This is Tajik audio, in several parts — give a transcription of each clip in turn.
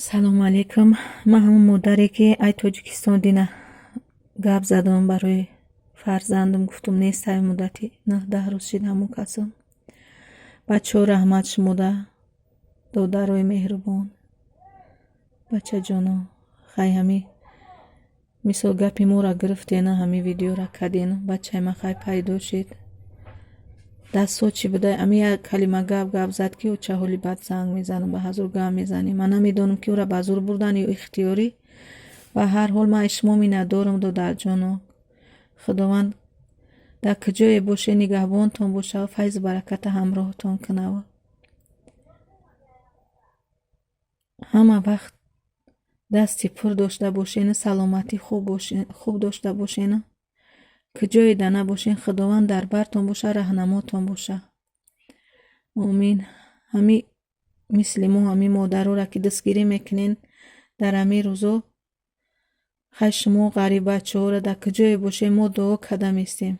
Салому алейкум. Ман ҳамон модаре, ки ай Тоҷикистон дина гап задам барои фарзандам, гуфтум, нест, ҳамин муддати 9-10 рӯз шид ҳамон касам. Бачаҳо, раҳмат шумода, додарои меҳрубон, бачаҷоно. Хай, ҳами мисол гапи моро гирифтена, ҳами видеора кардена, бачаи ман хай пайдо шид. Дастҳо чӣ буда, ами як калима гап зад, ки оча, ҳоли баъд занг мезанам, ба ҳазур гап мезанем. Ман намедонам, ки ӯра ба зур бурдан ё ихтиёрӣ. Ба ҳар ҳол, ман аз шумо миннатдорам, додарҷоно. Худованд дар куҷое боше, нигаҳбонтон боша, файзу бараката ҳамроҳтон кунава. Ҳама вақт дасти пур дошта бошену саломатӣ хуб дошта бошену куҷое да набошен, Худованд дар бартон боша, раҳнамотон боша. Омин. Ҳами мисли мо ҳами модароро, ки дастгирӣ мекунен дар ҳамин рӯзо, хай, шумо ғариббачаҳоро дар куҷое бошед, мо дуо карда местем.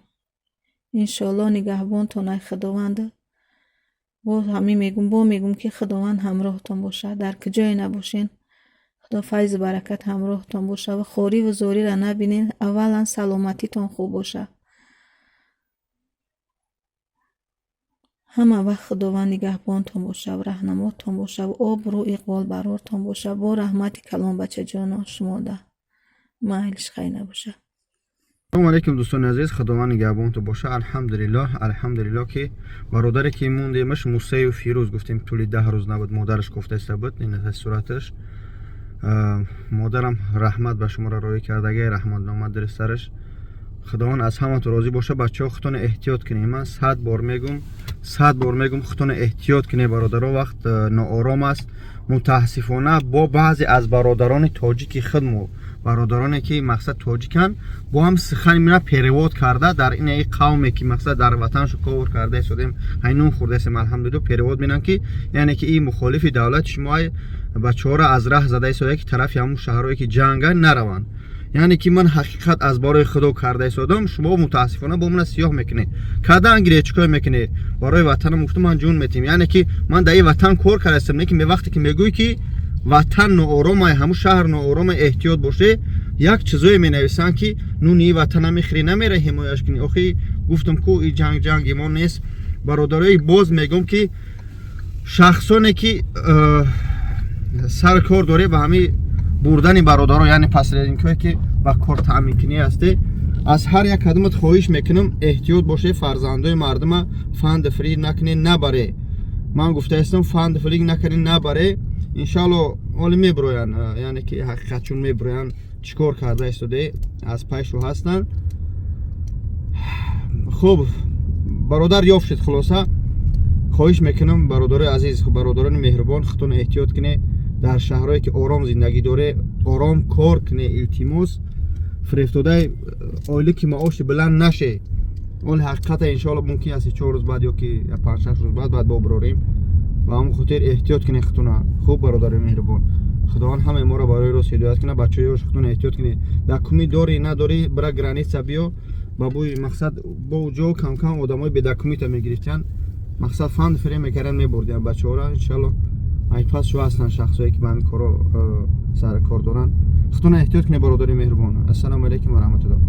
Иншоаллоҳ, нигаҳбонтон ай Худованду. Боз ҳамин мегум, бо мегум, ки Худованд ҳамроҳтон бошад. Дар куҷое набошен, Худо файзу баракат ҳамроҳтон боша ва хориву зориро набинен. Аввалан саломатитон хуб боша. Ҳама вақт Худованд нигаҳбонтон боша, раҳнамотон боша, обрӯ иқбол барортон боша. Бо раҳмати калон, бачаҷоно, шумода. Майлиш, хай набоша. Салому алейкум, дӯстони азиз, Худованд нигаҳбонтон боша. Алҳамдулиллоҳ, алҳамдулиллоҳ, ки бародаре ки мондемаш, Мусаю Фирӯз, гуфтем, тӯли 10 рӯз набуд, модараш гуфтаиста буд, ин сураташ. Модарам раҳмат ба шуморо роҳӣ кардагай, раҳматнома диристараш. Худованд аз ҳаматон розӣ боша. Бачаҳо, худтона эҳтиёт кунед. Ман 100 бор мегум, 100 бор мегум, худтона эҳтиёт кунед, бародаро. Вақт ноором аст. Мутаассифона, бо баъзе аз бародарони тоҷики худмо, бародароне ки мақсад тоҷиканд, бо ҳам сухани мина перевод карда дар ин қавме ки мақсад дар ватаншо кор карда истодем, ҳайнун хӯрдаистем, алҳамдулилло, перевод менан, ки яъне ки ин мухолифи давлати шумо, бачаҳоро аз раҳ зада истода, ки тарафи ҳамун шаҳрое ки ҷанга нараванд. Яъне ки ман ҳақиқат аз барои Худо карда истодам, шумо мутаассифона бо мана сиёҳ мекунед. Кадан гире, чӣ кор мекунед? Барои ватанам гуфтам, ман ҷун метим. Яъне ки ман дар ин ватан кор карда истам, не ки вақте ки мегӯӣ, ки ватан ноором, ҳамун шаҳр ноором, эҳтиёт боше, як чизое менависанд, ки нуни ин ватана мехӯрӣ, намера ҳимояш кунӣ. Охи, гуфтам ку, и ҷанг ҷанги мо нест, бародарои. Боз мегӯм, ки шахсоне ки сар кор дорӣ ба ҳамин бурдани бародаро, яъне посредникҳое ки ба кор таъминкунӣ ҳастӣ, аз ҳар як кадомат хоҳиш мекунам, эҳтиёт боше. Фарзандои мардума фанду фиреб накунед, набаре. Ман гуфтаистам, фанду фиреб накунед, набаре. Иншалло, ҳоли мебироянд, яъне ки ҳақиқат чун мебироянд, чӣ кор карда истоде, аз пайшу ҳастанд. Хуб, бародар ёфт шуд. Хулоса, хоҳиш мекунам, бародарои азиз, бародарони меҳрубон, худтон эҳтиёт кунед. Дар шаҳрое ки ором зиндагӣ доре, ором кор кунед. Илтимос, фирефтодаи оилӣ ки маоши баланд наше. Оли ҳақиқата, иншоалло, мумкин аст, 4 рӯз баъд ё ки 5-6 рӯз баъд бобирорем. Ба ҳамон хотир эҳтиёт кунед худтона. Хуб, бародарои меҳрубон, Худованд ҳамаи моро барои рост ҳидоят кунад. Бачаҳои ёш, худтона эҳтиёт кунед. Документ дорӣ, надорӣ, бира граница, биё. Ба бӯи мақсад бо ҷо камкам одамои бедокумента мегирифтиянд, мақсад фанд фиреб мекарданд, мебурдиянд бачаҳоро. Иншалло, айпас шо ҳастанд шахсое ки ба ҳамин коро сар кор доранд. Худтона эҳтиёт кунед, бародари меҳрубон. Ассалому алайкум ва раҳматуллоҳ.